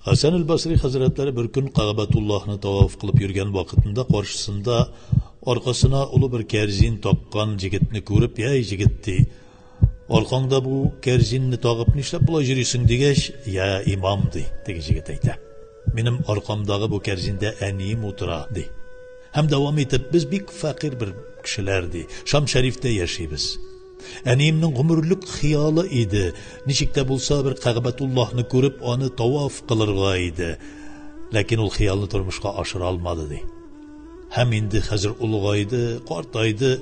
Хәсән әл-Басри хәзрәтләре бер көн Кәгъбәтуллаһны таваф кылып йөргән вакытында каршысында аркасына олы бер кәрзин таккан җегетне күреп, "Әй, җегет, ди, аркаңда бу кәрзинне тагып нишләп болай йөрисең?" дигәч, "Я имам, ди, теге җегет әйтә. Минем аркамдагы бу кәрзиндә әнием утыра, ди. Һәм дәвам итеп, без бик фәкыйрь бер кешеләр, ди. Шам шәрифтә яшибез. Әниемнең гомерлек хыялы иде, ничек тә булса бер Кәгъбәтуллаһны күреп, аны таваф кылырга иде. Ләкин ул хыялны тормышка ашыра алмады, ди. Һәм инде хәзер олыгайды, картайды.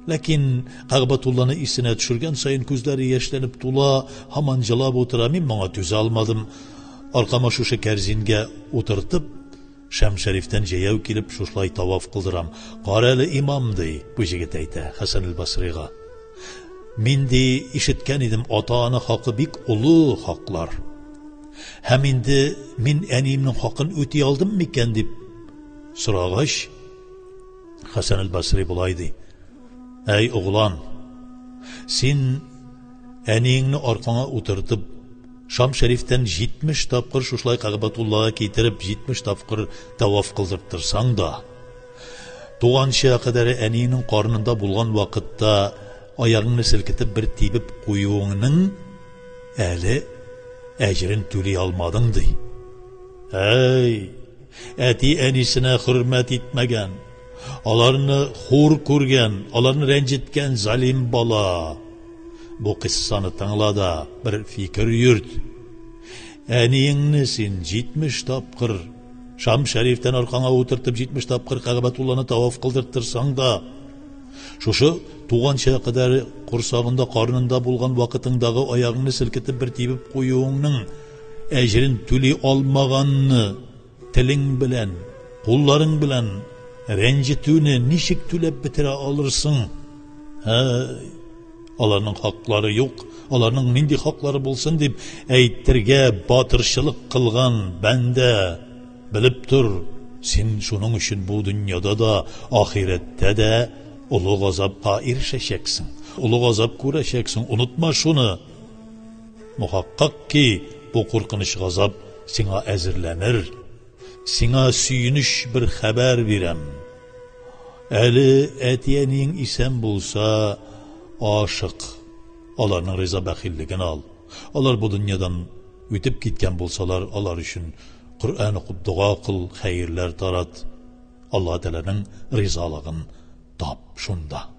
Ләкин Кәгъбәтулланы исенә төшергән саен күзләре яшьләнеп тула, һаман җылап утыра. Мин моңа түзә алмадым. Аркама шушы кәрзингә утыртып, Шәм-Шәрифтән җәяү килеп, шушылай таваф кылдырам. Кара әле, имам, ди, бу җегет әйтә Хәсәнел-Басрыйга. Мин, ди, ишеткән идем, ата-ана хакы бик олы хаклар. Һәм инде мин әниемнең хакын үти алдым микән, дип сорагач, Хәсәнел-Басри болай ди. Әй, углан, син әниеңне аркаңа утыртып, Шам шәрифтән 70 тапкыр шушылай Кәгъбәтуллага китереп, 70 тапкыр тәваф кылдырттырсаң да, туганчыга кадәр әниеңнең карынында булган вакытта аягыңны селкетеп бер тибеп куюыңның әле әҗерен түли алмадың, ди. Әй, әти-әнисенә хөрмәт итмәгән, аларны хур күргән, аларны рәнҗеткән залим бала! Бу кыйссаны тыңла да, бер фикер йөрт. Әниеңне син 70 тапкыр Шам шәрифтән аркаңа утыртып 70 тапкыр Кәгъбәтулланы таваф кылдырттырсаң да, шушы туганча кадәр корсагында, карынында булган вакытыңдагы аягыңны селкетеп бер тибеп куюыңның әҗерен түли алмаганны телең белән, кулларың белән рәнҗетүне ничек түләп бетерә алырсың? Һәй, аларның хаклары юк, аларның нинди хаклары булсын дип әйтергә батырчылык кылган бәндә, белеп тор, син шуның өчен бу дөньяда да, ахирәттә дә олы газапка ирешәчәксең, олы газап күрәчәксең, онытма шуны. Мөхәккак ки, бу куркыныч газап сиңа әзерләнер. Сиңа сөенеч бер хәбәр бирәм. Әле әти-әниең исән булса, ашык, аларның риза-бәхиллеген ал. Алар бу дөньядан үтеп киткән булсалар, алар өчен Коръән укып дога кыл, хәерләр тарат. Аллаһ Тәгаләнең ризалыгын тап шунда.